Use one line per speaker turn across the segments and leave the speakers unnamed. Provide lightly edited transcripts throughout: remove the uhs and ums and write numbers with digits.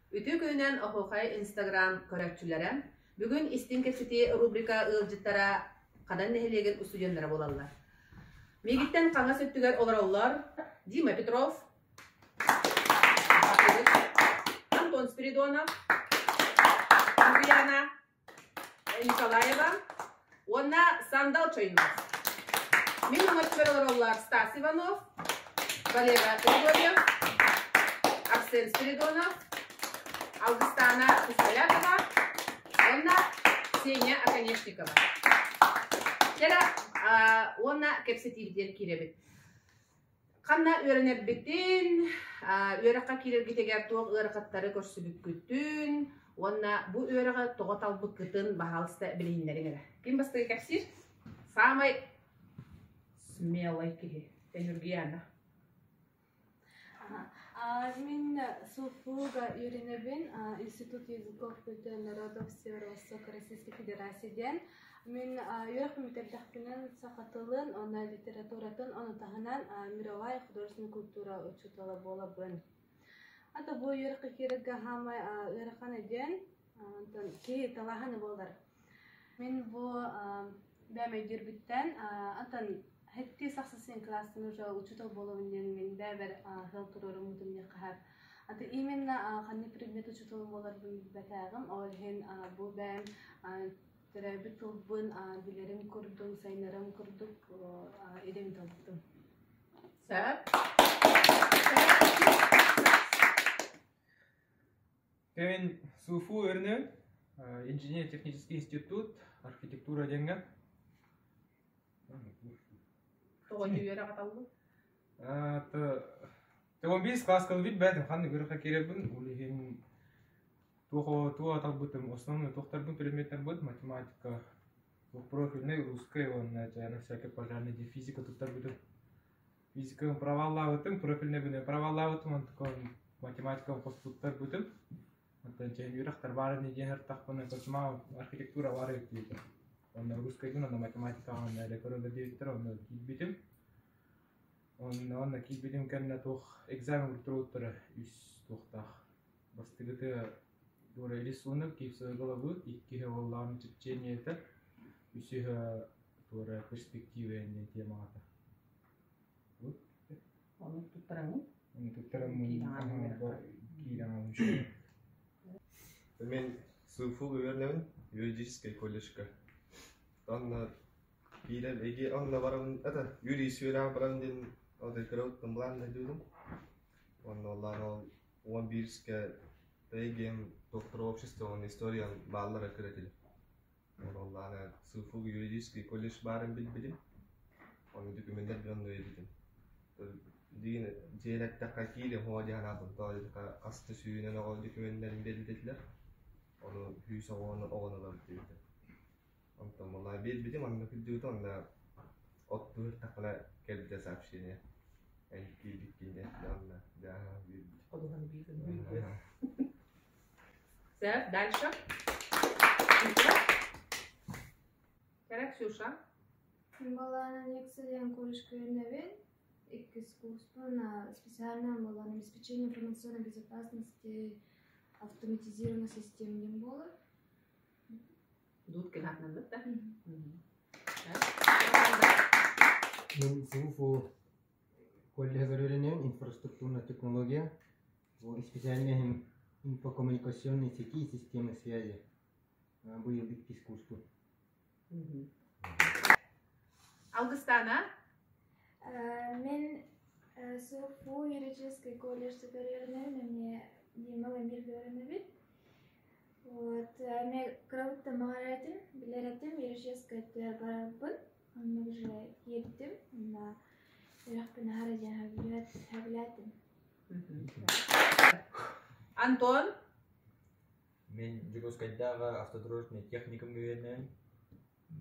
Үтүө күнүнэн Оһуохай Инстаграм көрөөччүлэрэ! Бүгүн Истиҥ кэпсэтии рубрика ыалдьыттара Хадан нэһилиэгин устудьуоннара буолаллар. Миигиттэн хаҥас өттүгэр олороллор Дима Петров, Антон Спиридонов, Ульяна Николаева уонна Сандал Чойнов. Мин өҥөттүбэр олороллор Стас Иванов, Валера Григорьев, Арсен Спиридонов, Алгыстана Пустолякова уонна Ксения Оконешникова. Кэлэ уонна кэпсэтиибитигэр киирэбит. Ханна үөрэнэрбитин, үөрэххэ киирэргитигэр туох ыарахаттары көрсүбүккүтүн уонна бу үөрэҕи тоҕо талбыккытын баһаалыста билиһиннэриҥ эрэ. Ким бастакы кэпсиир? Саамай смелай киһи Ньургуяна.
Мин СУФУга үөрэнэбин, Институт языков культуры народов Северо-Востока Российской Федерации диэн. Мин үөрэх бүтэрдэхпинэн саха тылын уонна литературатын, ону таһынан мировая художественная культура учуутала буолабын. Ата бу үөрэххэ киирэргэ хаамай ыарахан диэн, онтон киһи талааһына буолар. Мин бу бэйэм өйдүүрбүттэн антон хэттии сахсысын кылаастан уже учуутал буолабын диэн мин бэйэбэр ыал туруоруммутум диэххэ сөп. Аты именно ханнык предмет учууталым буоларбын билбэтээҕим, ол иһин бу бэйэм төрөөбүт тылбын билэрим курдук, сайынарым курдук идэм талбытым.
Сөп.
Мен СУФУ өрнө инженер-технический институт архитектура диэҥҥэ.
Тоҕо үөрэҕэ таллыҥ?
Тоҕо биис класска билбэтим, ханнык үөрэххэ киирэрбин, ол иһин туох туох талбытым, основной туохтарбын предметтарбын математика, профильный русский уонна дьэ всякий пожарный физика туттарбытым. Физикабын проваллаабытым, профильнайбын проваллаабытым, онтукам математикабын хос туттарбытым. Оттон чэ үөрэхтэр баар ини диэн ыртахпына, кочумаа архитектура баар эбит диэтэ. Онно русскайгын, онно математикаҕа онно эрэ көрөллөр диэбиттэр, онно киирбитим. Онно онно киирбитим кэннэ туох экзамен туруоруттара үс туохтаах. Бастакыта Дура рисунок, гипсовой головы, иккиһэ уоллаҕым черчение этэ, үсүһэ туора перспектива диэн темаҕата.
Ону туттараҥын?
Ону туттараммын киирэн
Мен СУФУ үөрэнэбин юридическай колледжка. Онно киирэн эги онно барабын это юрист үөрэҕэ барабын диэн ол кыра былаан дойдубутум. Онно оллаан ол 11-ке эйгем доктор общества уонна историян бааллара кыра этилэр. Оноллаана СУФУ юридический колледж баарын билбитим. Ону документар дьон үөрбүтүм. Диин дьиэлэттэххэ киирим һуо диэн анаатым. Тоҕо диэтэххэ хаста сүүнэн оҕо докуменнарын биэрбитилэр. Ону сүүс оҕону оҕону ылабыт диэбитим. Онтон буоллаҕа биэрбитим, онно кырдьыбытым, онно оттуһуттахпына кэлбитэ сообщение. Эн киирбиккин диэн онно дьааһы биэрбитим.
Ходуһаны биир Сөп, дальше. Кэрэ Ксюша.
Балаана лекцияларын көрүшкүөнэбин иккис курспун специально была обеспечение информационной безопасности автоматизированных систем диэн буолар.
Дудкин атынан да?
Мин СУФУ коллега үөрэнэн инфраструктурная технология специальная инфокоммуникационные сети и системы связи быйыл иккис курспут.
Алгыстана?
Мин СУФУ юридический колледжга үөрэнэбин, эмиэ Дима Ламирга үөрэнэбин. Вот, мен кырабыттан баҕарар этим, билэр этим, юридическай өттүгэр барарбын. Онно уже киирдим, онно үөрэхпин аһара диэн сөбүлээтим.
Антон?
Мин Дьокуускайдааҕы автодорожный техникум үөрэнэн,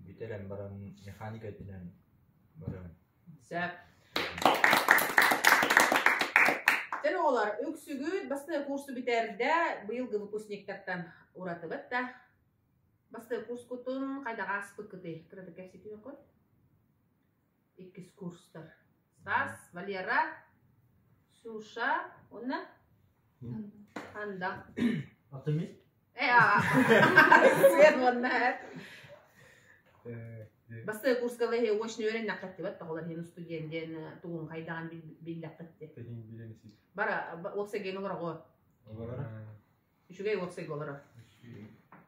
бүтэрэн баран механика өттүнэн барабын.
Сөп. Дьэ оҕолор, үксүгүт бастакы курсу бүтэрдэ, быйылгы выпускниктартан уратыбыт да. Бастакы курскутун хайдах ааспыккытый? Кыратык кэпсэтиэххит. Иккис курстар. Стас, Валера, Ксюша, уонна? Анда.
Оптимист?
Свет уонна Басты курска лэһи очно үөрэннэххиттибэт тоҕолор хин студент диэн тугун хайдаҕын биллэххитти. Бара уопсайга олорого. Үчүгэй уопсайга олорор.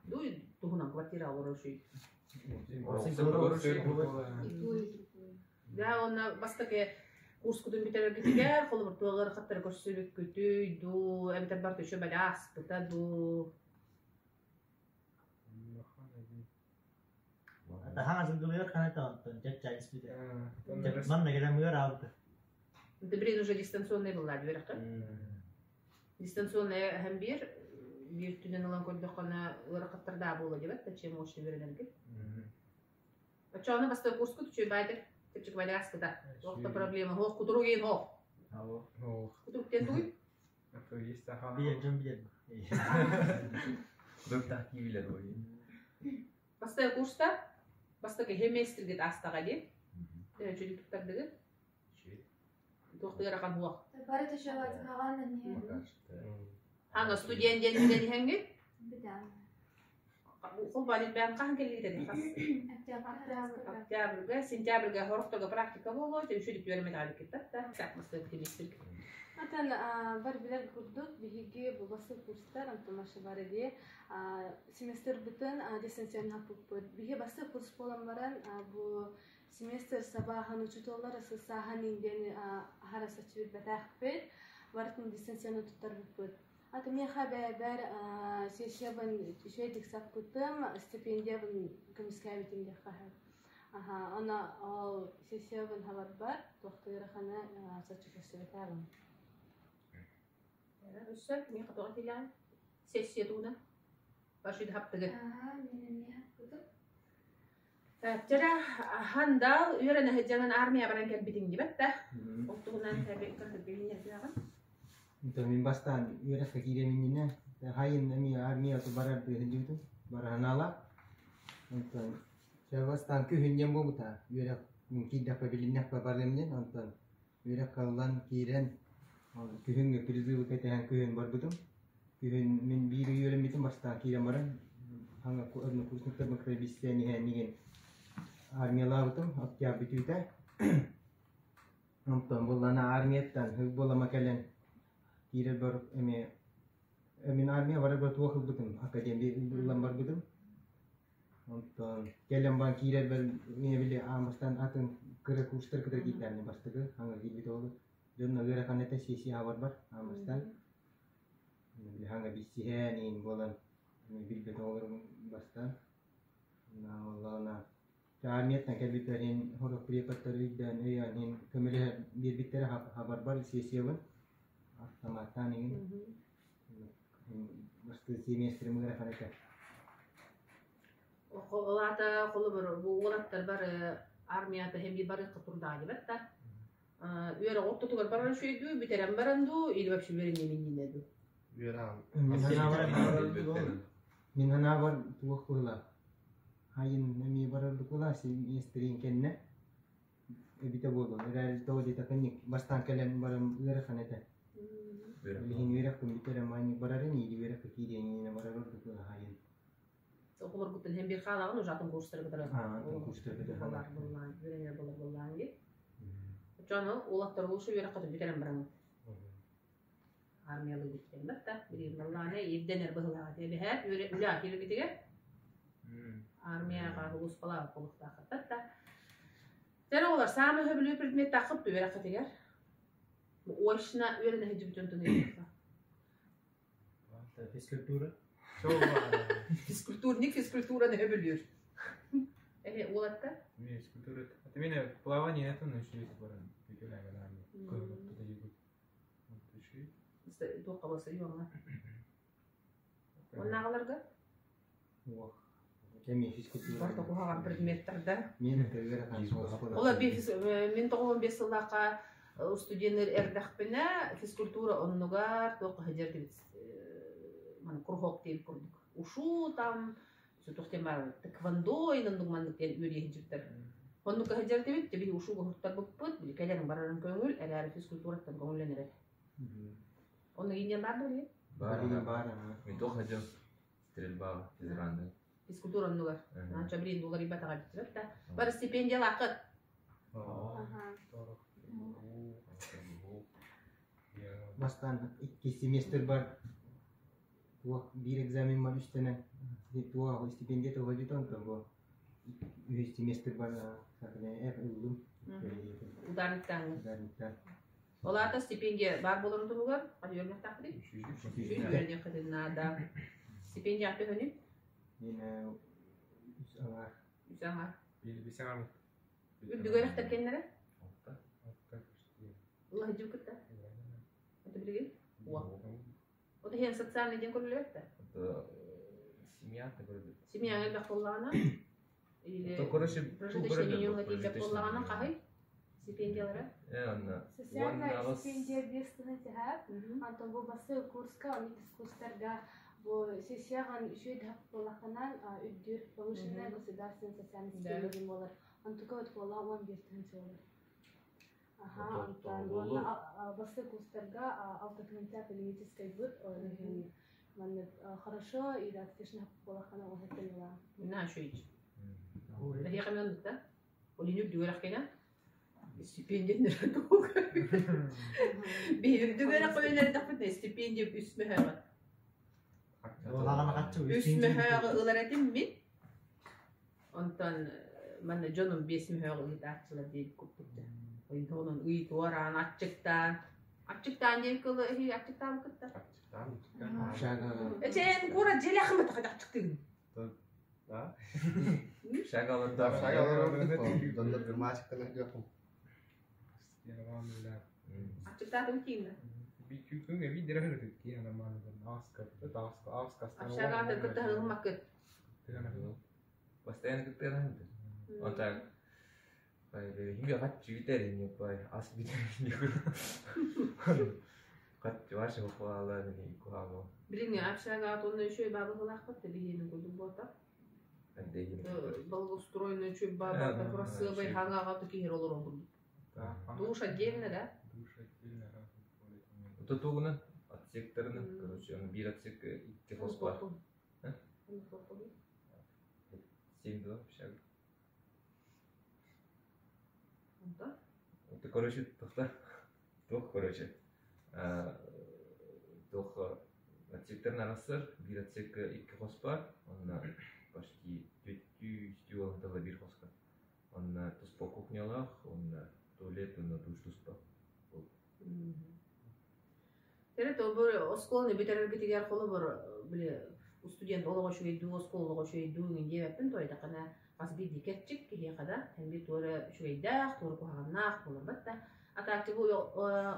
Дуй туһунан квартира олорор үчүй. Да, онно бастакы курскутун бүтэрэргитигэр холобур туох ыарахаттары көрсүбүккүтүй дуу, эбэтэр бар төшө бэлэ ааспыта дуу.
Таһаҥа сылгылыгар хана таҕыттан чэпчээн испитэ. Манна кэлэн мыгар аалбыта.
Это блин уже дистанционный была үөрэххэ. Дистанционная һәм биир биир түнэн ылан көрдөххөнө ыарахаттардаах буола диэбэт да чем мощно үөрэнэргит. Оччоҕуна бастакы курскут үчүгэй баайдык чэпчэки баайдык ааспыта. Туох да проблема суох, кутурук иин суох. Кутурук диэн тугуй?
Билэр дьон билэр.
Кутуруктаах кии билэр буолуо.
Бастакы курста бастакы семестргит аастаҕа дии. Төһө үчүгэй туттардыгыт? Туох да ыарахан суох.
Бары төшөҕө
Аны студент диэн билэн иһэҥҥит?
Битам.
Холбоон бэйэм хаһан кэллигит хас? Октябрьга, сентябрьга хорохторго практика буолуо, үчүгэй үөрэммит да, сакмасты семестр.
Атын бар билэр курдук биһиги бу басты курстар Антон бар дии семестрбытын дистанционно хаппыппыт. Биһи басты курс буолан баран бу семестр сабааһын учууталлар сааһан диэн аһара соччу билбэтэхпит. Барытын дистанционно туттарбыппыт. Аты миэхэ бэйэбэр сессиябын үчүгэйдик саппытым, стипендиябын көмүскээбитим диэххэ сөп. Аха, она ол сессиябын хабарбар туохта ыараханы соччу көрсүбэтээҕим.
Өссө миэхэ тоҕо этилэҕин? Сессия тугунан? Башыды хаптыгы.
Аха, мен эмиэ хаппытым.
Чара хандаал үөрэнэ сылдьаҥын армия баран кэлбитиҥ дибэт да. Ол туһунан кырдырбиҥ
Мин бастаан үөрэххэ киириэм иннинэ хайын эмиэ армия барар сылдьыбытым баранаала. Онтон бастаан күһүн диэн буолбута үөрэх мин киирдэхпэ билиннэхпэ барыам диэн онтон үөрэххэ ылан киирэн күһүҥҥү призывы кэтэһэн күһүн барбытым. Күһүн мин биир ый үөрэммитим бастаан киирэн баран хаҥа однокурсниктарбын кытары билсэн иһэн игин армиялаабытым октябрь бүтүүтэ. Онтон буоллаҕына армияттан һык буолама кэлэн киирэрбэр эмиэ мин армия барарбар туох ылбытым академия ылан барбытым. Онтон кэлэн баран киирэрбэр миэ били аан бастаан атын кыра курстар кытары киирдээннэ бастакы хаҥа киирбит оҕолор дьонно ыарахан этэ сессия барбар аан бастаан били хаҥа билсиһэн иин буолан билбэт оҕолорум бастаан буоллаҕына армияттан кэлбиттэр иһин сорох преподтар өйдөөн өйөөн иһин көмөлөһө биэрбиттэрэ хабарбар сессиябын автоматтаан иҥин бастыы семестрим ыарахан этэ.
Ол аата холобур бу уолаттар бары армията һэм биир барыахха турдаҕа диэбэт да. Үөрэх ортотугар баран үчүгэй дуу, бүтэрэн баран дуу, или вообще үөрэниэн иннинэ дуу?
Мин санаабар туох быһыылаах хайын эмиэ барар букула семестрин кэннэ эбитэ буолуо эрээри тоҕо диэтэххэ бастаан кэлэн баран ыарахан этэ билигин үөрэхпин бүтэрэн манньык барарын иири үөрэххэ киириэн иннинэ барар ордук хайын
Оҕолоргуттан һэн биир хаалаҕын уже атын курстары кытары
атын курстары кытары
болар буллаан үөрэнэр болар буллаан дии. Оччону уолаттар лучше үөрэххэ бүтэрэн бараҥыт. Армиялыы диэн да билигин баллааны ирдэнэр быһылааҕа эбэһээт үлэ киирбитигэр армияҕа улууспалаах буолуохтааххыттар да. Тэр оҕолор саамай сөбүлүүр предметтааххыт үөрэххитигэр очно үөрэнэ сылдьыбытын тунуйуохха.
Физкультура.
Физкультурник физкультураны сөбүлүүр. Эһи уолаттар?
Физкультура. Это меня плавание это научились баран.
Туохха болса юоҥҥа. Оннааҕыларга?
Уох. Эмиэ физкультура.
Барыта куһаҕан предметтарда.
Мен ыарахан
Ола мин 95 сыллаахха студеннер эрдэхпинэ физкультура оннугар туохха сылдьар дибит маны кружок диэн курдук. Ушу там туох диэн баар тэквондо иннук маннык диэн үөрүйэ сылдьыбыттар. Оннук сылдьар дибит, биһи ушуга уһуттарбыппыт, били кэлэн барарын көҥүл, эрээри физкультураттан көҥүллэнэр. Онно инньэн баар буолуо?
Билигин баар.
Мен туох хадьым стрельба физранды.
Физкультура оннугар. Анча билин уларыйбатаҕа битсибэт да. Бары стипендиялааххыт.
Бастаан икки семестр бар туох биир экзамен бар үстэнэн туох стипендия туһа онтон бу үһүс семестр бар ыллым.
Ударниктааҥҥын.
Ударниктаан.
Ол аата стипендия баар буоларын туһугар үөрэнэхтээхпитий? Үөрэниэххитин наада. Стипендия төһөнүй?
Мин үс аҥаар.
Үс аҥаар.
Үс аҥаар.
Үрдүк үөрэхтэр кэннэрэ? Улаһыдьым кытта. Это билигин? Уо. Вот иһин социальный диэн көрүлүбэт да?
Семья көрүлүбэт.
Семьяҥа элбэх буоллаҕына? Или прожиточный минимумҥа тиийбэт буоллаҕына хаһый? Стипендиялара?
Социальная стипендия биэс тыһыынча Антон бу бастакы курска, он иккис курстарга бу сессияҕын үчүгэй да буоллаххынан үрдүүр повышенная государственная социальная стипендия буолар. Онтука вот буола 11 тыһыынча буолар. Аха, онтон уонна бастакы курстарга алта тыһыынча академическай быт, маннык хорошо и да успешно буоллаххына уһаттан ылаа.
На шөйч. Эһиэхэ мен да? Олин үрдүгэр Стипендия Биһирдүгэр көйнөрдөхпүт стипендия үс мөһөҕө. Үс мөһөҕө ылар этим мин. Онтон манна дьонум биэс мөһөҕө ыытааччылар диэбит курдук. Онон ый туораан аччыктаан аччыктаан диэн кылы эһи аччыктаан кытта. Эчээн кура дьиэлэхмэт аччыктыгын.
Да?
Шагаларда.
Доннор грамматиканы диэххин.
Аччыктаатым кииннэ. Общагаата кытта ылмаккыт.
Постоянно кыттыган. Он так хинге хатчы битер хинге пай ас битер хинге хатчы ваше хохвала не кухамо.
Билиҥҥи общагаат онно үчүгэй баабыһылаахпыт да биһиэнин курдук буолта. Благоустроенный үчүгэй баабата кырасыабай хаҥаҕа киһи олорон курдук. Душ отдельно, да?
Душ отдельно.
Это тугунан отсекторынан, короче, он бир отсек икки хос бар. Семь два общага. Это, короче, тохта. Тох, короче. Тох отсекторын арасыр, бир отсек икки хос бар. Онна почти түттүү үстүү олонтала бир хоска. Онна туспа кухнялах, онна туалет, онна душ туспа.
Тере тобур осколны бүтерергитигер холобур били студент олоҕо үчүгэйдүү оскуола олоҕо үчүгэйдүү иҥин диэбэппин тойдахына хас биирдии кэрчик киһиэхэ да эн туора үчүгэйдээх туора куһаҕаннаах буоларбат да а так бу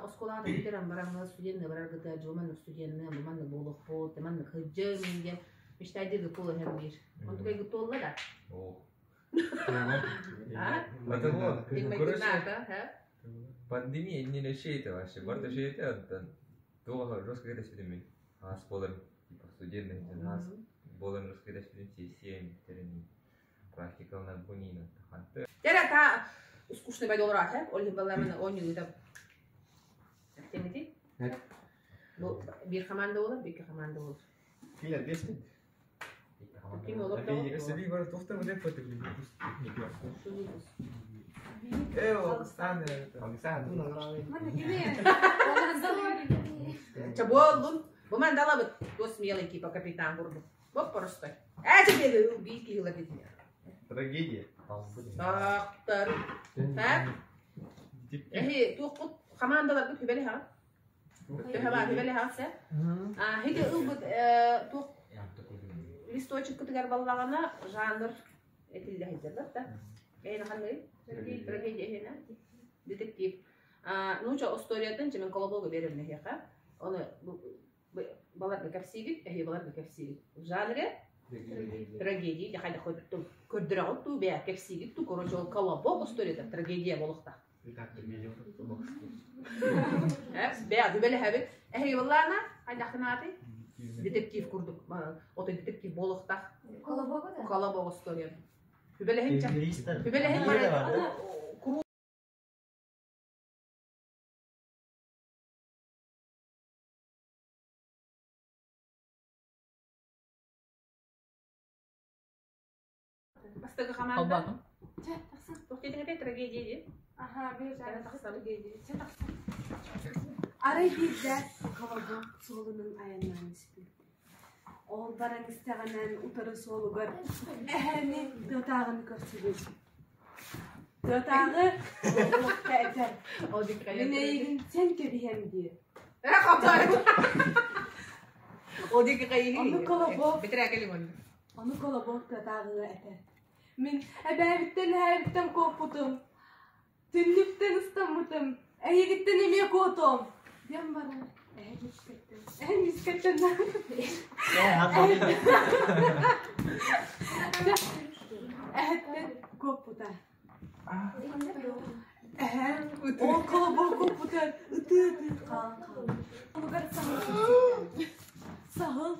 оскуолаҕа бүтэрэн бараҥҥа студенны бараргыта дьуоманнык студенны буманнык буолуохпут маннык сылдьыҥ диэн мечтайдыыргы буола иһэн биир онтукай гыттуолла да а
Пандемия не это вообще. Барда шейте антан. Туга жестко это сүдүмүн. Ас болар типа студент ас болар жестко это сүдүм сессия терени практикална бунина таханты.
Тера та скучный байдолор ата. Ол балламын ойнуу да. Темити? Бу бир команда болар, бир команда болар.
Килер бес мин.
Ким олор да? Чаболлун. Бу мен далабыт. До смелый типа капитан бурду. Боп просто. Эти бели убийки хилатит.
Трагедия.
Тактар. Так. Эхи туохпут командалар бут хүбели ха. Төһө хүбели ха се. А хиги ылбыт туох листочек кытыгар баллагана жанр этиллэ хиджерлар да. Эйна ханны? Трагедия хена. Детектив. Нуча историятын чемен колобогу беремне хеха. Оны балар кәпсигит, эхи балар кәпсигит. В жанре трагедия, яхайда хоть көрдөрөгөт ту бә кәпсигит ту короче ол колобок историята трагедия болукта. Бә дүбеле хәбит. Эхи баллана айдахынаты детектив курдук. Ото детектив болукта.
Колобок да?
Колобок история. Хүбеле хинча. Хүбеле хин бар. Бастакы команда.
Холбоотум.
Чэ, тахсан.
Туох диэтиҥ этэй трагедия дии?
Аха, биир
Чэ, тахсан.
трагедия. Чэ, тахсан. Арай биирдэ колобок суолунан айаннаан испит. Ол баран истэҕинэн утары суолугар эһэни тыатааҕыны көрсүбүт. Тыатааҕы колобокка этэр:
Ол дик
«Мин эйигин сен кэбиһэм» диир.
Э, хотор. Ол дик кайыһы.
Ону колобок
Битирээкели гонну.
Ону колобок тыатааҕыга этэр: «Мин эбээбиттэн эһээбиттэн куоппутум, түннүктэн ыстаммытым, эйигиттэн эмиэ куотуом» диэн баран эһэ мискэттэн эһэ мискэттэн эһэттэн куоппута. Эһэ ол колобок куоппутар ытыы-ытыы хаалан хаалбыт. Онугар саһыл саһыл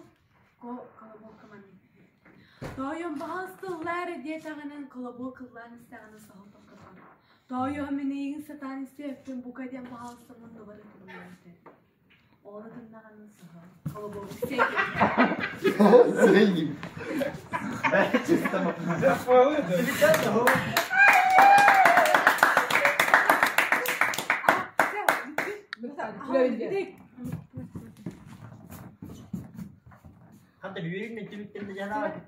колобокка маннык Тоойуом баһаалыста ыллаа эрэ диэтэҕинэн колобок ыллаан истэҕинэ саһыл тохтотон Тоойуом мин эйигин сатаан истиэппин бука диэн баһаалыста муннубар ытыллан этэ. Ол ытыннаҕына саһыл колобогу
Средний.
Ханта бүгүн түмүктэн дьанаабыт.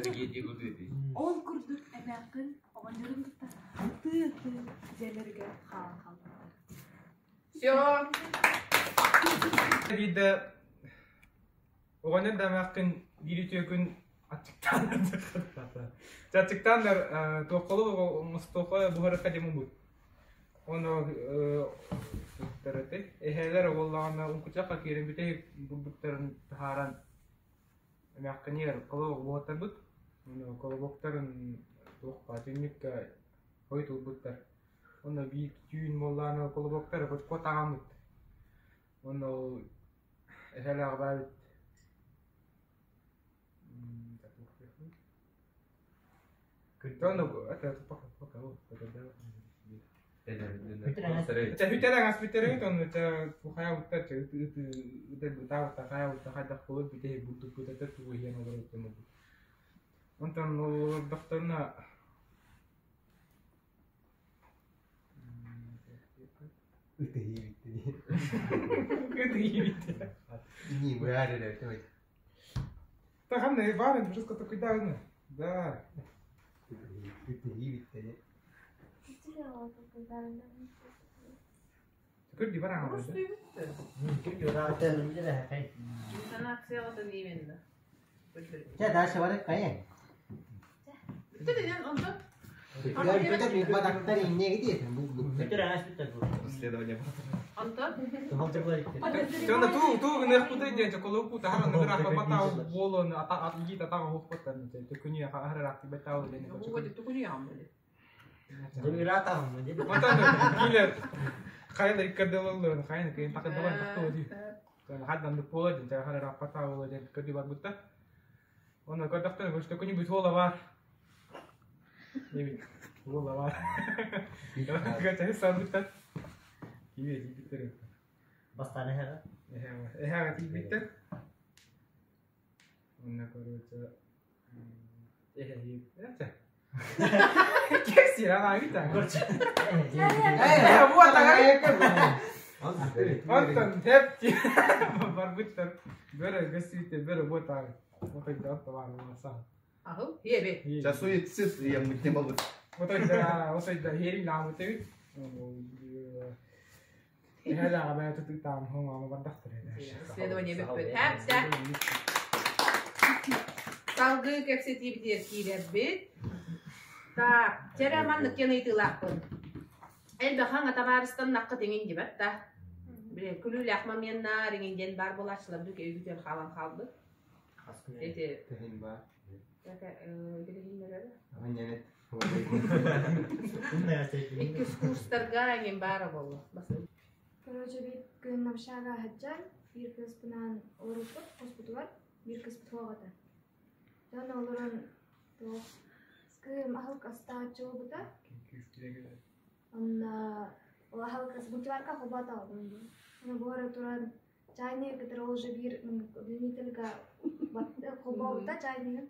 Трагедия курдук
Ол курдук эмээххин оҕонньорун кытта ытыы-ытыы дьиэлэригэр хаалан хаалбыттар.
Все.
Биирдэ оҕонньор да эмээххин биир үтүө күн аччыктаан аччыктааннар туоххолу мостуоха буһарыкка дьоммут. Ону эһээлэр буоллаҕына уҥкучахха киирэн бүтэһик бурдуктарын таһааран эмээххиниэр колобок буһаттарбыт. Ону колобоктарын туохха түннүккэ хойут ылбыттар. Онно биир түүн буоллаҕына колобоктары хотааммыт. Онно ол эһээлээх баайбыт Бүтэр онно хайаабыттар ытаабыта хайдах буолур бүтэһик бурдукпут этэ тугу иһэн олорбуттан Онтон олордохторуна
Ытыһыы
Ытыһыы
Не, баар эрэ
Таханна баар просто такой Да.
Ытыһыы бүттэ.
Көрдү бар аңа.
Интонацияҕытын именно.
Чэ, дальше барык кайын.
Бүтэ деден онтон.
Бүтэ бадактар инне гидиэтин бу бу.
Расследование.
Онтон.
Жана туу туу гынах путай диэн чоколоку таһар ныгыра бата болон ата ат игит ата хохпоттан төкүнү ахарар бетау ден.
Бу түкүнү яммы.
Онтон килер хайда иккерделоллор хайна кыйын такыдабан тахтоо ди. Хаддан буола ден жахара раппата буола ден көдү бар бутта. Оны көрдөхтөн көчтөкүнү бүт буола бар. Небит буола бар. Көчө сарбыттар. Кибе тибиттер.
Бастаны хэра.
Эһэҕэ тиийбиттэр. Онно короче эһэһи Кэксир анаабыта. Э, вот Онтон тэпти барбыттар. Бөрө көстүүтэ бөрө буотаҕы. Отойда оттабааны маса.
Ахыл, иэбе.
Сейчас суетсыз, я не могу.
Отойда, отойда херин наамыт эбит. Эһэлээҕэ бэйэ тутуктаам хоҥомо бардахтар.
Исследование бүппүт. Хэпсэ. Салгыы кэпсэтиибитигэр киирэрбит. Так, чэрэ маннык диэн ыйытыылаахпын. Элбэхэн табаарыстаннаххыт иҥин дибэт да. Биле күлүүлээх моментнаар иҥин диэн баар буолааччылар бүк өйгүтүөр хаалан хаалбыт. Эти
Тыһын баар.
билиһиннэрэр.
Аннянет.
Иккис курстарга иҥин баара буолла.
Короче, биир күн общага сылдьан, биир кыыспынаан олоруппут, хоспутугар, биир кыыспыт суох этэ. Дьон олорон туох кыым аһылык астааччы буолбута. Онно ол аһылык ас мультиварка холбоото. Ону буора туран чайник который уже биир удлинительга холбообута чайнигын.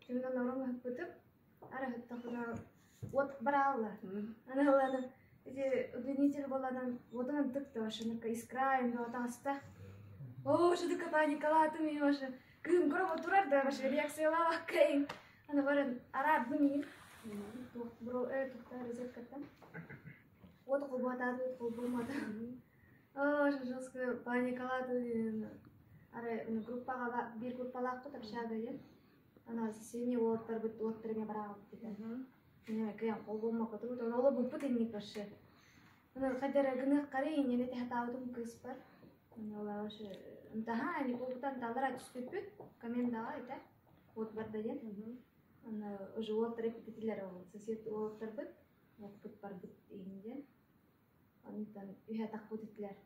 Түмүнэн орон ыһыппытым. Ара ыһыттахпына уот бараалла. Аны ылан ити удлинитель буоланан уотунан тыкта вообще искра им таҕыста. О, что паникалаатым и вообще кыым көрө турар да вообще реакциялаабаккайын. Аны баран араардым иин. Бро тухта розеткаттан. Уот холбоотааты холбоммата. О, жестко паникалаатым. Ары группаға бир группалаахпыт общага диэн. Ана соседний уолаттарбыт уоттарыма бараабыт этэ. Мин кыйан холбоммакка турбут. Оны оло буппут инник вообще. Аны хайдара гыныах кары иннене тэхатаабытым кыыс бар. Аны ола вообще ынтаха ани колбутан талара түспүппүт. Комендаға этэ. Уот барда диэн. Аны уже уолаттар эппитилер ол сосед уолаттарбыт. Уоппут барбыт иһин диэн. Онтон үһэ тахпыт этилэр.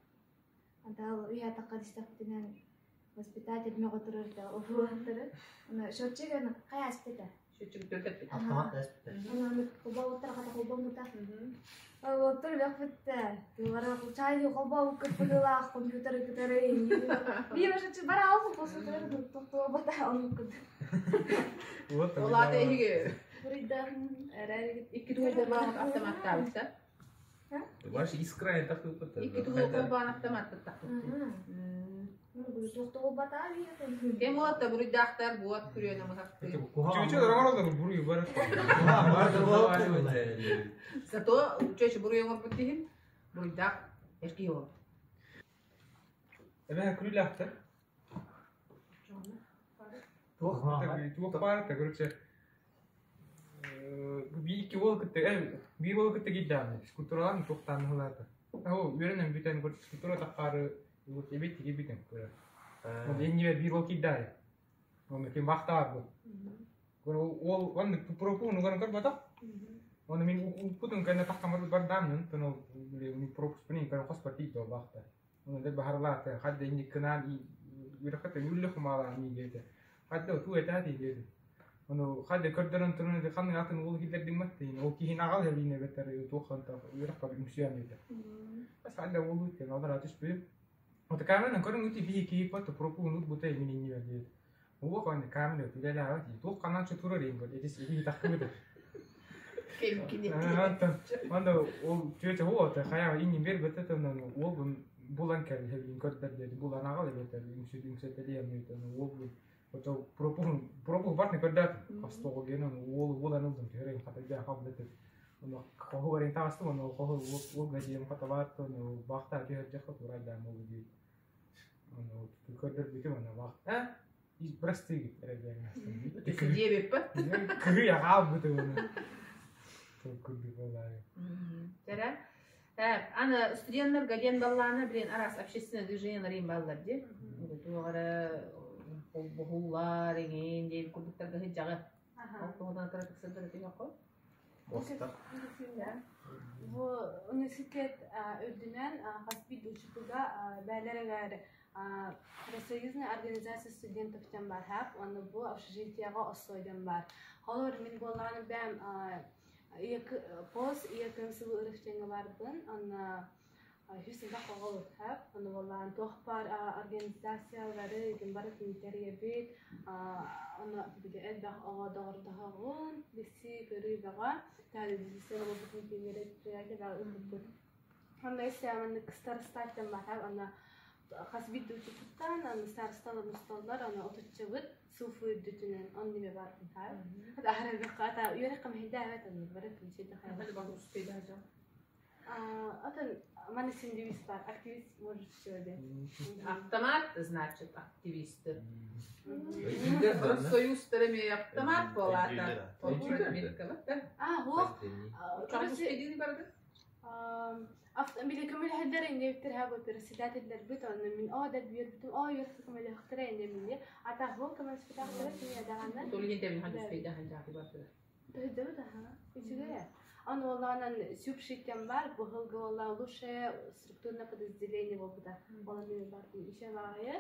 Антал үһэ тахха дистахпытынан воспитатель мөҕө турар да уолаттары. Аны счетчик аны хайа аспыта.
Счетчик төкөппүт.
Автомат эспитэ.
Аны холбообуттар хата холбоммута. Уолаттар үөхпүттэ. Тыллара чайы холбообут кыппыгылаах компьютеры кытары. Би башы бара алып косутар тохтобата онук кыт.
Олаата эһиги
Бурайдан эрэригит
икки тугу холбоон автоматтаабыт да?
Ваш искра это хыпыта.
Икки тугу холбоон автоматтаабыт.
Ну, тохтобата би.
Кем уолатта буруйдаахтар буот күрүөнэ мыһахты.
Чүчө дорогор буруй бар.
Зато чөчө буруй оҥорбут киһин буруйдаах эрки ол.
Эбэ күлләхтер.
Туох
Туох баар та короче. Би икки уол кытта, би уол кытта киддааны. Физкультуралан туохтаан хылаата. Оо, үөрэнэн бүтэн көр физкультура таххары вот эбит тиги бүтэн көр. Ол эннибе бир уол киддаай. Оны ким бахтаар бу. Көр ол он пропу нуган көр бата. Оны мин уппутун кэнне тахтамар бардаамнын тон ол ми пропуск пини көр хос партий до бахта. Оны де бахарлаата хадда инни кынаан и үрэхэтэ үллэ хумаалаа ми диэте. Хадда ту этаа диэте. Оны хадда көрдөрөн турун де ханны атын ол килердин маттин ол кихин агал хебине бетер тухан та үрэх бар үмсүям диэте. Бас хадда ол үтен алдар атыш бүү. Ота камераны көрүн үти би ки пат пропу нут бута мин инни диэте. Уу кон камера түлэлээ ати тух канан чу турар юм гол эдис иби тахкыбыт.
Кем кини.
Анда ол чүөчө хоо та хаяа инни бер бетет онон ол булан кел хебин көрдөр деди булан агал бетер үмсү үмсөтели эми ол бу ото пропу пропу бартны көрдөр хостого ген ол булан улдум төрөйм хата жа хаб бетет. Оно хоху барин тагасты оно хоху ол гажием хата барт оно бахта түһөр жакка турай да мол ди. Оно көрдөр битим оно бах. А? И прости,
Диэбиппит.
Кыры агаал буту оно. Курду болай.
Тәрә. Аны студенттар гаден балланы билен арас общественное движение рим баллар ди. Тугары бухуллар еген деп курдуктарга хыджагы. Ол тугудан кыра тыксырдыр деп якко.
Мостар.
Бу университет үрдүнэн хас бир учутуга бээлерегер Профсоюзная организация студентов тем бар хап, оны бу общежитияга оссойден бар. Холор мин болланы бәм пос иякын сылы ырыхчеңе барбын, оны хүсүн бак оғол хап, оны боллан тох бар организациялары ген бар тинтерге бит, оны биге элбах ого догордоһоҕун, бисси көрүү баға, тәлі бисси болбутун пенерет ба ылбыт. Онда иссе аны старостаттан бар хап, аны хас бит учуттан, аны старосталар мусталлар, аны отуччубут суфу дүтүнен он неме бар хап. Хада ахара бакка та юрек мехда хат аны барат мчит хат. Атын маны синдивист бар, активист может еще
Автомат, значит, активисты. Профсоюз тереми автомат болата.
А, вот. Били көмөл хәддер инде битер һәб председательләр бит аны мин о да бир битим о юрсы көмөл хтер инде мине ата хо көмөл спектакль сине даганы
Толген тебин хадис пейда ханжаты бар.
Төдө да ха. Үчүгә. Аны оланан сюбшиттен бар, бу хылгы ола лучшее структурное подразделение болбуда. Ола мен бар ише багы.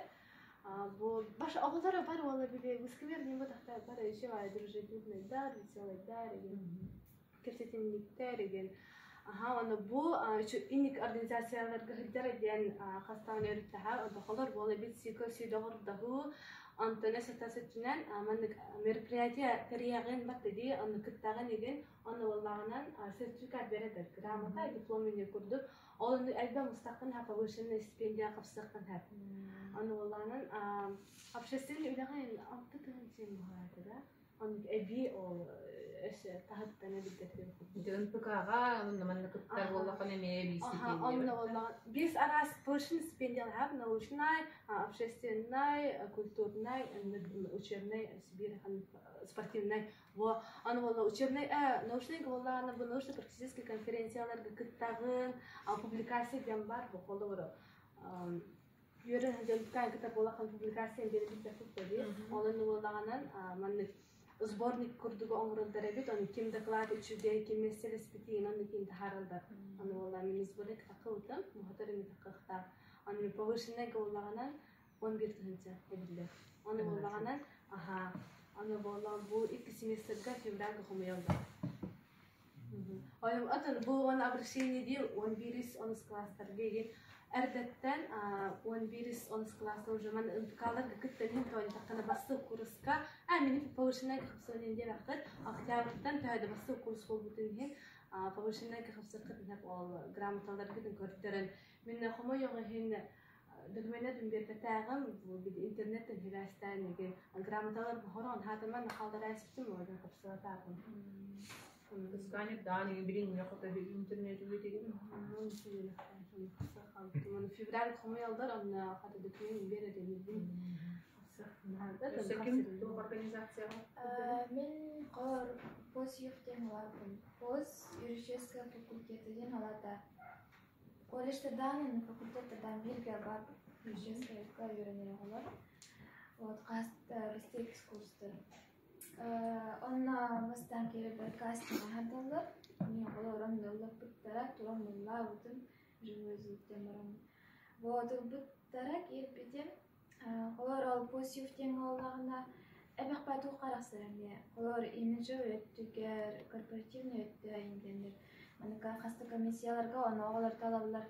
Бу баш оголдары бар ола биле высковер не бу бар ише бар дружелюбный дар, веселый дар деген. Кепсетинниктер деген. Аха, оны бу инник организацияларга сылдьар диэн хастаан өрүттэһэ, одохолор буола бит сико сүйдоҕордоһуу, онтон сата сөттүнэн маннык мероприятие тэрийэҕин баттыди, онну кыттаҕын игин, онно буоллаҕынан сертификат бередер, грамота, диплом ине курдук. Ол онну элбэ мустаххын ха повышенная стипендия хапсыаххын хэп. Онно буоллаҕынан общественный үлэҕин алта тыһын буһаата да. Оннук эбии ол өссө таһыттан эбилдэтин.
НПК-ҕа онно манна кыттар буоллаххына эмиэ эбии стипендия.
Онно буоллаҕына биэс араас повышенный стипендиялар научнай, общественнай, культурнай, учебный, спортивный. Во, аны буолла учебный, научный буоллаҕына бу научно-практический конференцияларга кыттаҕын, публикация диэн бар бу холобура үөрэ дьонтан кытта буолахан публикация биэрбит дии. Онон буоллаҕынан маннык сборник курдук оҥороллор эбит. Оны ким доклад үчүгэй, ким месселеспитин, онно ким таһаараллар. Аны буолла мин сборник таххыбытым, мухатар ими таххахтаах. Аны повышенный буоллаҕынан 11 тыһыынча эбиллэр. Аны буоллаҕынан, аха, аны буолла бу икки семестрга февральга хомуйаллар. Ойом атын бу он обращение дии 11-онус класстарга игин эрдэттэн 11-онус класста уже ман НПК-ларга кыттан иһин тоонтаххына бастык курска а мини повышенный хапсыан диэбэххит октябрьтан төһөдө бастык курс буолбутун иһин повышенный хапсыккыт ол грамоталаргытын көрдөрөн мин хомойоҕу иһин документын биэрбэтээҕим интернеттен хибээстээн иги грамоталар бохорон хаатыман халдараайспытым уодан хапсыбатаатым.
Ысканер даан билин не хото интернет үгүтигин.
Февраль хомуйалдар онно хата документ берер эбибин.
Өссө ким туох организацияҕа?
Мин хор ПОС-ЮФ диэн алааппын. ПОС юридического факультета диэн алаата. Колледжтардаан факультеттардаан бииргэ бар юридическайга үөрэнэр оҕолор. Вот хас бастык курстар. Онно бастаан киирэрбэр кастинг аһардаллар. Мин оҕолор онно ыллаппыттара, туран ыллаабытым, живой звуктан баран. Вот ылбыттара киирбитим. Холор ол ПОС-ЮФ диэн буоллаҕына эбэхпэ туох арахсар эмиэ. Холор имиджевый өттүгэр, корпоративный өттө индиэннэр. Маныка хаста комиссияларга ону оҕолор талаллар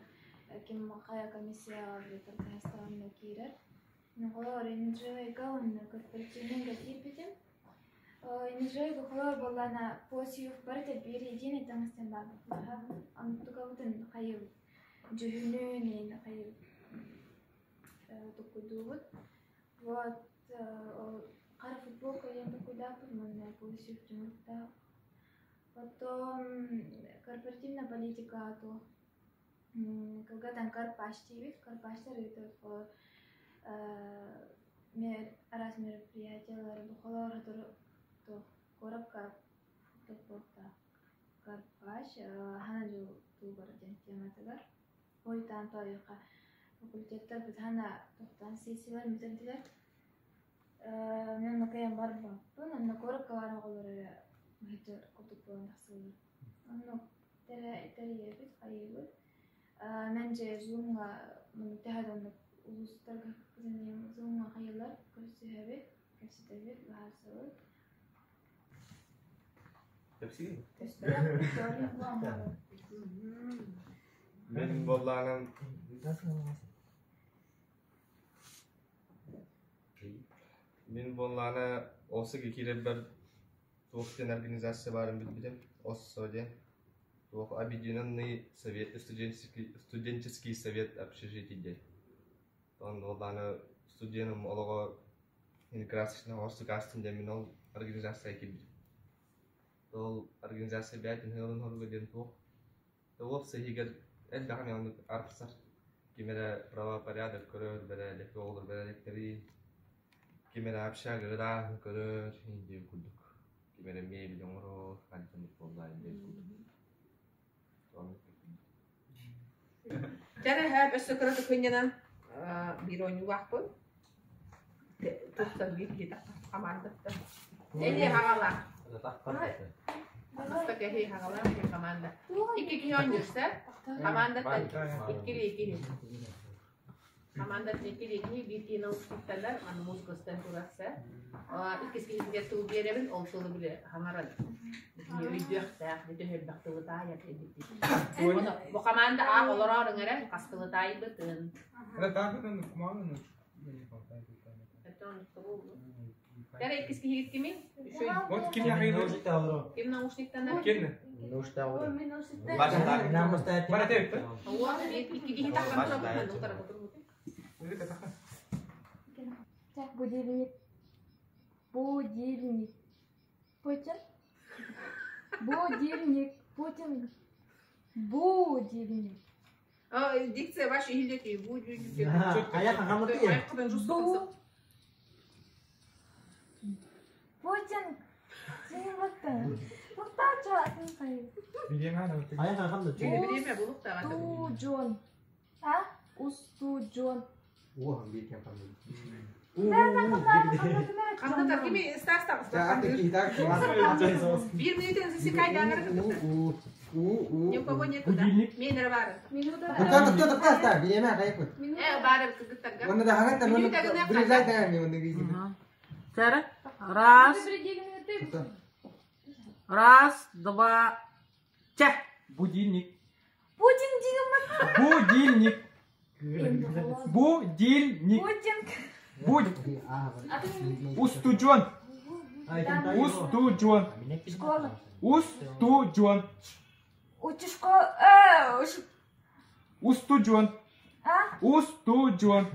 ким хайа комиссияҕа бүтэр хаһыстаҕына киирэр. Холор имиджевыйга уонна корпоративныйга киирбитим. Имиджевыйга холор буоллаҕына ПОС-ЮФ барыта биир единый таҥастан баабыт. Онтукабытын хайыбыт дьүһүнүн хайыбыт токкуйдуубут. Вот ол хара футболка диэн токкуйдаахпыт уонна ПОС-ЮФ дьоҥуттаах. Потом корпоративная политика то кылгатан Карпаш диибит. Карпаштар ыытар араас мероприятиялары бухалар куоракка топпуоттаах Карпаш хана дьыл туубар диэн тематыгар. Ойтаан тоойуха факультеттар бытана тохтоон сессиялар бүтэрдилэр. Мен онно кыайан барбаппын, онно куоракка баар оҕолор эрэ ыһыдьар курдук буолан тахсаллар. Онно тэрийэбит, хайыыбыт. Мен дьэ Zoom-ҥа төһө да оннук улуустарга Zoom-ҥа хайыылар көрсүһэбит, кэпсэтэбит, быһаарсабыт.
Кэпсиин? Мен буоллаҕынан Мин буоллаҕына ОСГ киирэрбэр туох диэн организация баарын билбитим. ОССО диэн. Туох Объединенный совет студенческий совет общежитий диэн. Онон буоллаҕына студеным олоҕо красочно орсук астын диэн мин ол организацияҕа киирбитим. Ол организация бэйэтин ыалын хоруга диэн туох уопсай иһигэр элбэҕи оннук арахсар. Ким эрэ правопорядок көрөр, бэрээдэк оҕолор бэрээдэктэрин, ким эрэ общага ырааһын көрөр диэн курдук. Ким эрэ мебель оҥорор, хантан буоллаа диэн курдук. Оннук.
Чэ эрэ, өссө кыра кынньанан биир оонньуулаахпын. Тустан биир киһи хамаандаттан. Эни хаҕалаах. Туста киһи хаҕалаах команда. Икки киһи оонньуурса. Командаттан иккили киһи. Команда киһи биир киһи наушниктанар, аны музыкастан турарса. Иккис киһитигэр тыл биэрэбин, ол тылы биле хаҥаран. Өйдүөхтээх, бүтөһөлбөх тылы таайар эбит. Бу команда аах олороор ыҥыран, хас тылы таайбытын. Тара иккис киһигит кимий?
Вот ким яхайды?
Ким наушниктанар?
Ким?
Бара
теппи.
Икки киһи тахсан
Будильник. Будильник. Путин. Будильник. Путин. Будильник.
Дикция ваша иһиллетий. Будильник.
Бу. Путин. Устуджон. А? Устуджон.
Биир минутен засекай Ни у кого нету, да? Мен бары. Бары.
Раз. Раз, два, чэ.
Будильник.
Путин
Будильник. Будильник.
Путин.
Будь. Устуджон. Устуджон.
Школа.
Устуджон.
Учи школа.
Устуджон.
А?
Устуджон.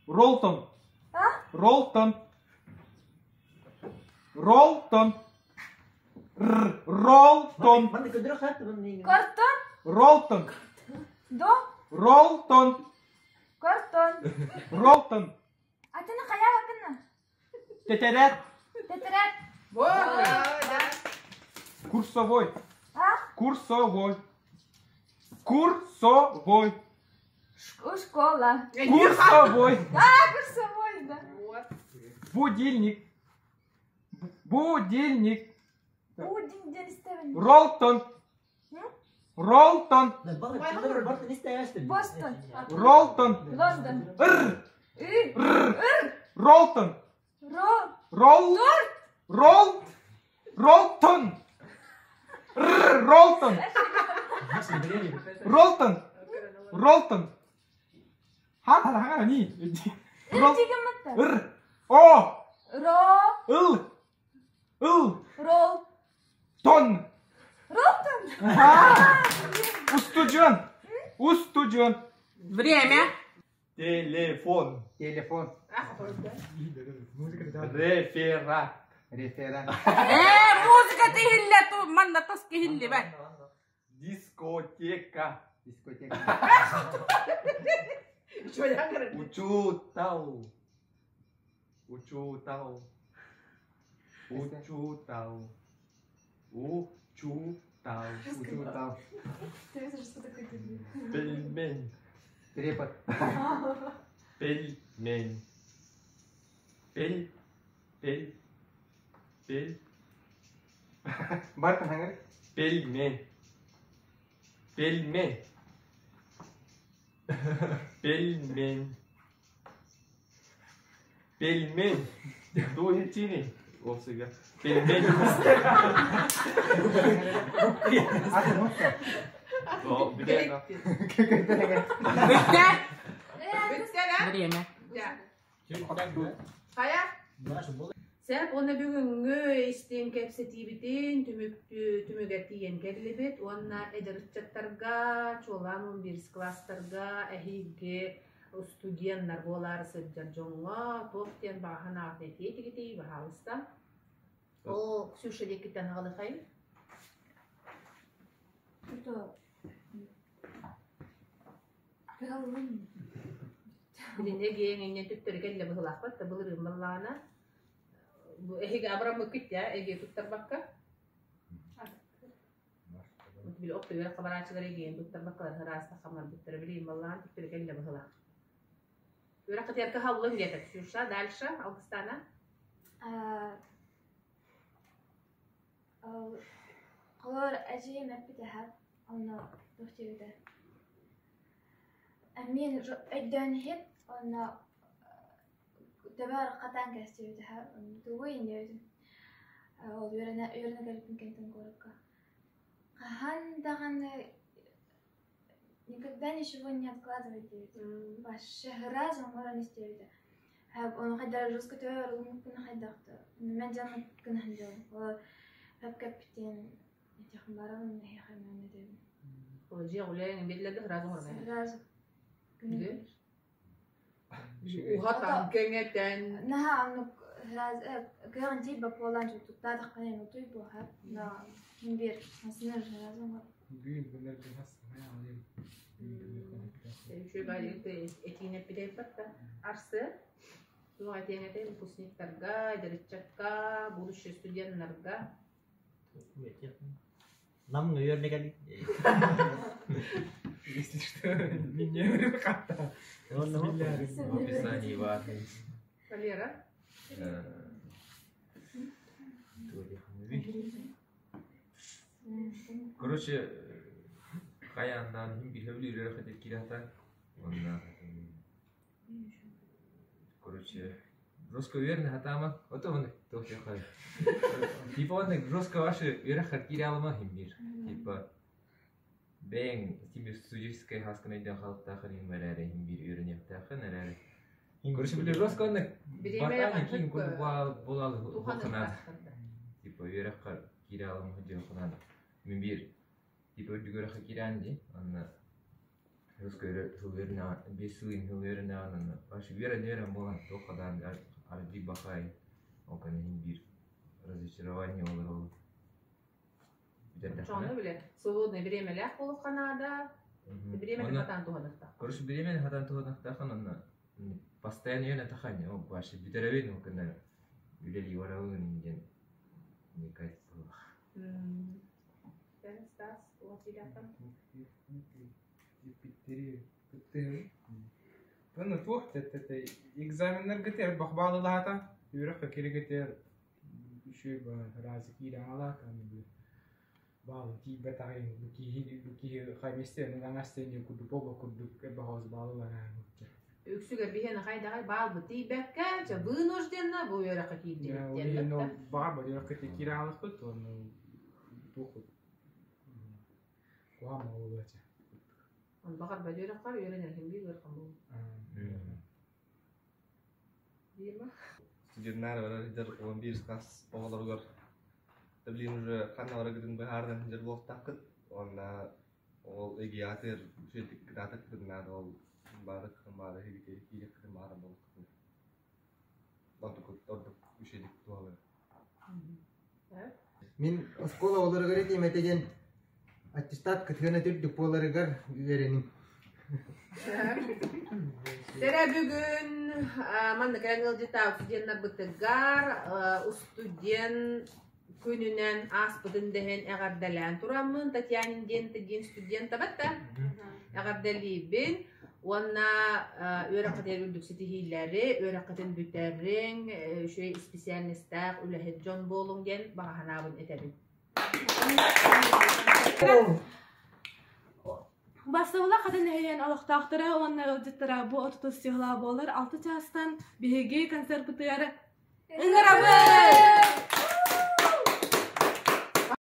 Ролтон.
А?
Ролтон. Ролтон. Ролтон.
Картон.
Ролтон.
До.
Ролтон.
Картон.
Ролтон.
А ты на халява кына?
Тетерет.
Тетерет.
Курсовой.
А?
Курсовой. Курсовой.
Школа.
Курсовой.
А, курсовой, да.
Будильник. Будильник.
Будильник.
Ролтон. Ролтон.
Бостон.
Ролтон.
Лондон.
Р.
И.
Р. Ролтон.
Ро.
Рол. Рол. Ролтон. Р. Ролтон. Ролтон. Ролтон. Ха ха ни.
Рол.
Р. О.
Ро.
Ыл. Ыл.
Рол.
Тон.
Ролтон.
Устуджон. Устуджон.
Время.
Телефон.
Телефон.
Реферат.
Реферат.
Музыка тихилле, ту манна тас кихилли бай.
Дискотека.
Дискотека.
Учутал. Учутал. Учутал. Учутал.
Учутал.
Пельмень.
Препод.
Пельмень. Пель. Пель. Пель.
Бартон хангар.
Пельмень. Пельмень. Пельмень. Пельмень. Дуэтини. Овсыга. Пельмень.
Бүттэ.
Время. Хайа? Сәп, оны бүгүнгү истин кэпсэтиибитин түмүгэр тиийэн кэллибит уонна эдэрчаттарга, чуолаан 11 класстарга, эһиги студеннар буолаары сылдьар дьоҥҥо туох диэн бааһан аҕата этиэ баһаалыста. О, Ксюша диэкиттэн аҕалыхайын. Билинэ гиэҥ түптөрү кэллэ быһылаахпат да былырыын баллаана. Эһиги абыраммыккыт я, эге туттарбакка. Били оптугар хабараачылар эгиэн туттарбаккалар ыраастах хамарбыттара билиин баллаан түптөрү кэллэ быһылаах. Үөрэх кытыарка халлын диэтэ Ксюша, дальше Алгыстана.
Колор эжием эппит эһэ, онно туох диэбитэ. Мин өйдөөн иһин онно төбөр хатаан кэстибит тугу иннибитин ол үөрэнэ үөрэнэ кэлбитин кэнтэн куоракка хаһан даҕаны никогда ничего не откладывай диэбит вообще сразу оҥорон истибитэ ону хайдах жестко төбөр ылыммыппын хайдах мен дьанык гына сылдьабын ол кэппитин этиэхпин барабын эһиэхэ мен этэбин
Дьиэ үлээн биллэргэ сразу оҥорон
сразу
Уһатан кэҥэтэн.
Наһаа оннук кыаҕын тиийбэт буолан туттаатаххына утуй буоһар. Но ким биир масына сразу оҥор.
Бүгүн күннэрбин хас аҕыйым.
Үчүгэй баайдык этиини эппитэйбэт да. Арсы туох этиэҥ этэй выпускниктарга, эдэриччакка, будущий студеннарга.
Нам үөрэнэ кэлин.
Если что, меня хатта.
В описании бар.
Валера?
Короче, хайааннаан иһин биһэбил үөрэх этэ киирата. Уонна короче, жестко уверенно хатаама. Ото он туох Типа он жестко ваши үөрэх киирэ алама химбир. Типа бэйэҥ тими студенческай хаскын өйдөөн халыктаахын иһин эрээри иһин биир үөрэниэхтээххин эрээри. Короче, били жестко онно бартаан киин курдук буолал ханаад. Типа үөрэххэ киирэ алама дьон ханаад. Мин биир типа үрдүк үөрэххэ киирээн дии. Анна биэс сыл иһин үөрэнэҕин онно үөрэн-үөрэн буолан туох хадаан аргыый бахай ол кэнниттэн биир разочарование олороллор
Оччоҕуна бile свободное бириэмэлээх буолуохха наада. Бириэмэни хатаан туһаныахтаах.
Короче, бириэмэни хатаан туһаныахтааххын онно постоянно үөрэнэ тахань ол вообще бүтэрэбин ол кэннэ үлэлии барабын диэн не кайф буолуох.
Стас,
Уонна туох тэттэй экзаменнаргытыгар бахбаалылаата үөрэххэ киригитигэр үчүгэй разы киирэн аалаата баалы тиийбэтэҕин бу киһи бу киһи хайместен аҥастен курдук оба курдук баҕас баалылаан
Үксүгэр биһиэнэ хайдаҕай баалбыт тиийбэккэ, чэ вынужденно бу үөрэххэ киирдибит диэн.
Баҕар үөрэххэ киирэн аалахпыт уонна туох куһаҕан буолуо этэ.
Баҕар үөрэххэр үөрэнэргин биир ыарахан буолуо. Дима?
Студеннар барар 11 класс оҕолоругар блин уже ханна бараргытын быһаарынан сылдьар буолуохтааххыт уонна ол эгиатыр үчүгэйдик кытаатаххытын наада ол баары баары киириэххитин баара буолуоххутун ордук ордук үчүгэйдик туһалыыр.
Мин оскуола оҕолоругар этиим этэ диэн аттестат кытыана үрдүк буоларыгар үөрэним.
Тэрэ бүгүн маннык эрэн ыалдьыттаах студеннарбытыгар студент күнүнэн ааспытын дэһэн эҕэрдэлээн тураммын Татьянин диэн диэн студент табатта эҕэрдэлиибин уонна үөрэххитигэр үрдүк ситиһиилэри, үөрэххитин бүтэриҥ, үчүгэй специальностаах үлэһит дьон буолуҥ диэн баҕа санаабын этэбин.
Бастабыла хатын нэһилиэн олохтоохторо уонна ыалдьыттара бу отутус сыһыла буолар алты чаастан биһиги концерпытыгар ыҥырабыт!